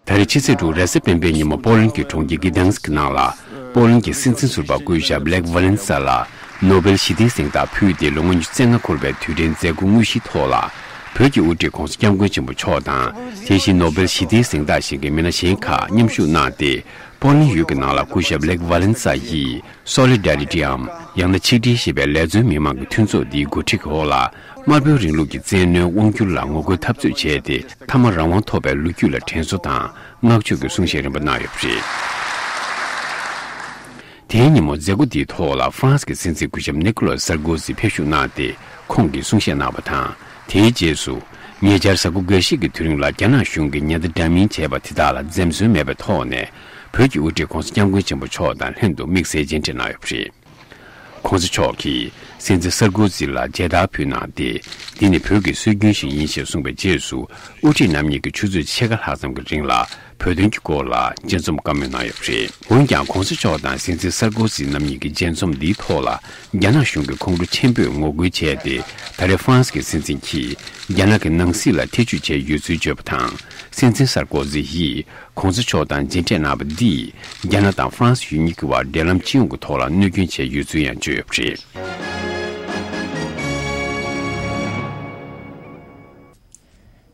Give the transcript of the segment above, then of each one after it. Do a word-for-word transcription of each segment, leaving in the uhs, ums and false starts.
ད་རེས་ཕྱི་ཚེས་དྲུག་རེས་གཟའ་སྤེན་པའི་ཉིན་མོ་པོ་ལན་གྱི་གྲོང་ཁྱེར་གི་དང་སི་ཀི་ནང་ལ། པོ་ལན་གྱི་སྲིད་འཛིན་ཟུར་པ་སྐུ་ཞབས་ལེག་ཝ་ལན་ས་ལ་ནོ་བེལ་ཞི་བདེའི་གཟེངས་རྟགས་ཕུལ་ཏེ་ལོ་ངོ་ཉི་ཤུ་རྩ་ལྔ་འཁོར་བའི་དུས་དྲན་མཛད་སྒོ་དངོས་གཞིའི་ཐོག་ལ། བོད་ཀྱི་དབུ་ཁྲིད་༸གོང་ས་༸སྐྱབས་མགོན་ཆེན་པོ་མཆོག་དང་། དེ་བཞིན་ནོ་བེལ་ཞི་བདེའི་གཟེངས་རྟགས་བཞེས་མཁན་མི་སྣ་གཞན་ཁག་མཉམ་ཞུགས་གནང་སྟེ། པོ་ལན་ཡུལ་གྱི་ནང་ལ་སྐུ་ཞབས་ལེག་ཝ་ལན་ས་ཡིས་སོ་ལི་ཌ་རི་ཊིའམ་ཡང་ན་ཆིག་སྒྲིལ་ཞེས་པའི་ལས་བརྩོན་མི་མང་གི་མཐུན་ཚོགས་འདིའི་འགོ་ཁྲིད་ཀྱི་འོག་ལ། དམར་པོའི་རིང་ལུགས་ཀྱི་བཙན་གནོན་དབང་བསྒྱུར་ལ་ངོ་རྒོལ་འཐབ་རྩོད་བྱས་ཏེ། མཐའ་མ་རང་དབང་ཐོབ་པའི་ལོ་རྒྱུས་ལ་དྲན་གསོ་དང་བསྔགས་བརྗོད་ཀྱི་གསུང་བཤད་རིམ་པ་གནང་ཡོད་པ་རེད། དེའི་ཉིན་མོ་མཛད་སྒོ་འདིའི་ཐོག་ལ་ཧྥ་རན་སི་གི་སྲིད་འཛིན་སྐུ་ཞབས་ནི་ཀོ་ལོ་སར་ཀོ་ཟི་ཕེབས་བཞུགས་གནང་སྟེ། ཁོང་གིས་གསུང་བཤད་གནང་བ་དང་། དེའི་རྗེས་སུ། ཉེ་ཆར་གཟའ་སྐར་འགའ་ཤས་ཀྱི་དུས་རིང་ལ་རྒྱ་ནག་གཞུང་གིས་ཉེན་བརྡ་འདྲ་མིན་བྱས་པ་དེ་དག་ལ་འཛེམ་ཟོན་མེད་པའི་ཐོག་ནས། བོད་ཀྱི་དབུ་ཁྲིད་༸གོང་ས་༸སྐྱབས་མགོན་ཆེན་པོ་མཆོག་དང་ལྷན་དུ་དམིགས་བསལ་མཇལ་འཕྲད་གནང་ཡོད་པ་རེད། ༸གོང་ས་མཆོག་གིས་སྲིད་འཛིན་སར་ཀོ་ཟི་ལ་མཇལ་དར་ཕུལ་གནང་སྟེ། འདི་ནི་བོད་ཀྱི་སྲོལ་རྒྱུན་ཞིག་ཡིན་ཞེས་གསུངས་པའི་རྗེས་སུ། དབུ་ཁྲིད་རྣམ་གཉིས་ཀྱིས་ཆུ་ཚོད་ཕྱེད་ཀ་ལྷག་ཙམ་གྱི་རིང་ལ་བོད་དོན་གྱི་སྐོར་ལ་མཇལ་འཛོམས་བཀའ་མོལ་གནང་ཡོད་པ་རེད། འོན་ཀྱང་༸གོང་ས་མཆོག་དང་སྲིད་འཛིན་སར་ཀོ་ཟི་རྣམ་གཉིས་ཀྱི་མཇལ་འཛོམས་འདིའི་ཐོག་ལ། རྒྱ་ནག་གཞུང་གིས་ཁོང་ཁྲོ་ཆེན་པོས་ངོ་རྒོལ་བྱས་ཏེ། ད་རེས་ཧྥ་རན་སི་གི་སྲིད་འཛིན་གྱིས་རྒྱ་ནག་གི་ནང་སྲིད་ལ་ཐེ་བྱུས་བྱས་ཡོད་ཚུལ་བརྗོད་པ་དང་། སྲིད་འཛིན་སར་ཀོ་ཟི་ཡིས་༸གོང་ས་མཆོག་དང་མཇལ་འཕྲད་གནང་བ་འདིས། རྒྱ་ནག་དང་ཧྥ་རན་སི་ཡུལ་གཉིས་ཀྱི་བར་འབྲེལ་ལམ་སྤྱི་ཡོངས་ཀྱི་ཐོག་ལ་གནོད་སྐྱོན་བྱས་ཡོད་ཚུལ་ཡང་བརྗོད་ཡོད་པ་རེད།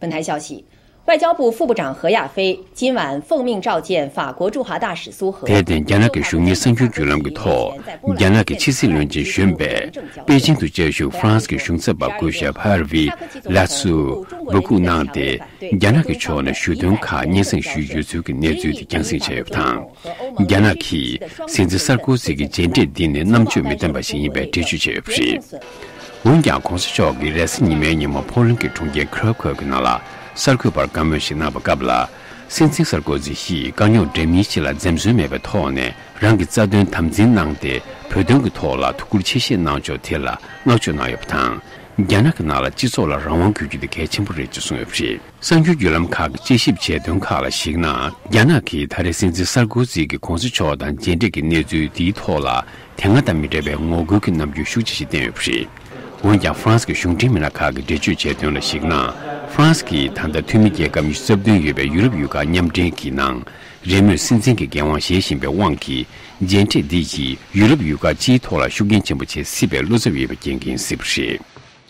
本台消息，外交部副部长何亚飞今晚奉命召见法国驻华大使苏荷。 དེར་བརྟེན། རྒྱ་ནག་གི་གཞུང་གཉེར་གསར་འགྱུར་བརྒྱུད་ལམ་གྱི་ཐོག་རྒྱ་ནག་གི་ཕྱི་སྲིད་བློན་ཆེན་གཞོན་པས་པེ་ཅིང་དུ་བཅའ་བཞུགས་ཧྥ་རན་སི་གི་གཞུང་ཚབ་པ་སྐུ་ཞབས་ཧར་ཝི་ལ་སུ་འབོད་འགུག་གནང་སྟེ། རྒྱ་ནག་གི་ཕྱོགས་ནས་ཞུ་དོན་ཁག་སྙན་སེང་ཞུས་ཡོད་ཚུལ་གྱི་གནས་ཚུལ་དེ་རྒྱང་སྲིང་བྱས་ཡོད་པ་དང་། རྒྱ་ནག་གིས་སྲིད་འཛིན་སར་ཀོ་ཟི་གི་མཇལ་འཕྲད་འདི་ནི་རྣམ་དཔྱོད་མི་ལྡན་པ་ཞིག་ཡིན་པའི་འགྲེལ་བརྗོད་བྱས་ཡོད་པ་རེད། འོན་ཀྱང་༸གོང་ས་མཆོག་གིས་རེས་གཟའ་ཉི་མའི་ཉིན་མོ་ཕོ་ལན་གྱི་གྲོང་ཁྱེར་ཁི་ར་ཁོ་གི་ནང་ལ་གསར་འགོད་པར་བཀའ་མོལ་ཞིག་གནང་བའི་སྐབས་ལ། སྲིད་འཛིན་སར་ཀོ་ཟི་ཡིས་དཀའ་རྙོག་འདྲ་མིན་ཞིག་ལ་འཛེམ་ཟོན་མེད་པའི་ཐོག་ནས་རང་གི་རྩ་དོན་དམ་འཛིན་གནང་སྟེ། བོད་དོན་གྱི་ཐོག་ལ་ཐུགས་ཁུར་ཆེ་བཞེས་གནང་ཕྱོགས་དེ་ལ་བསྔགས་བརྗོད་གནང་ཡོད་པ་དང་། རྒྱ་ནག་གི་ནང་ལ་སྤྱི་ཚོགས་ལ་རང་དབང་དགོས་རྒྱུ་དེ་གལ་ཆེན་པོ་རེད་ཅེས་གསུངས་ཡོད་པ་རེད། གསར་འགྱུར་བརྒྱུད་ལམ་ཁག་གིས་དཔྱད་ཞིབ་བྱས་དོན་ཁག་ལ་གཞིགས་ན། རྒྱ་ནག་གིས་ད་རེས་སྲིད་འཛིན་སར་ཀོ་ཟི་གི་༸གོང་ས་མཆོག་དང་མཇལ་འཕྲད་ཀྱི་གནས་ཚུལ་དེའི་ཐོག་ལ། དེ་སྔ་དང་མི་འདྲ་བའི་ངོ་རྒོལ་གྱི་རྣམ་འགྱུར་ཤུགས་ཆེ་ཞིག་བསྟན་ཡོད་པ་རེད། འོན་ཀྱང་། ཧྥ་རན་སི་གི་གཞུང་འབྲེལ་མི་སྣ་ཁག་གིས་འགྲེལ་བརྗོད་བྱས་དོན་ལ་གཞིགས་ན། ཧྥ་རན་སི་གིས་ད་ལྟ་འཐུས་མི་རྒྱལ་ཁབ་ཉི་ཤུ་རྩ་བདུན་ཡོད་པའི་ཡུ་རོབ་ཡུལ་ཁག་མཉམ་འབྲེལ་གྱི་ནང་། རེས་མོས་སྲིད་འཛིན་གྱི་འགན་དབང་བཞེས་བཞིན་པའི་དབང་གིས། མཇལ་འཕྲད་འདི་ཡིས་ཡུ་རོབ་ཡུལ་ཁག་སྤྱིའི་ཐོག་ལ་ཤུགས་རྐྱེན་ཆེན་པོ་བྱེད་སྲིད་པའི་བློ་འཚབ་ཡོད་པའི་རྐྱེན་གྱིས་ཡིན་སྲིད་པ་རེད།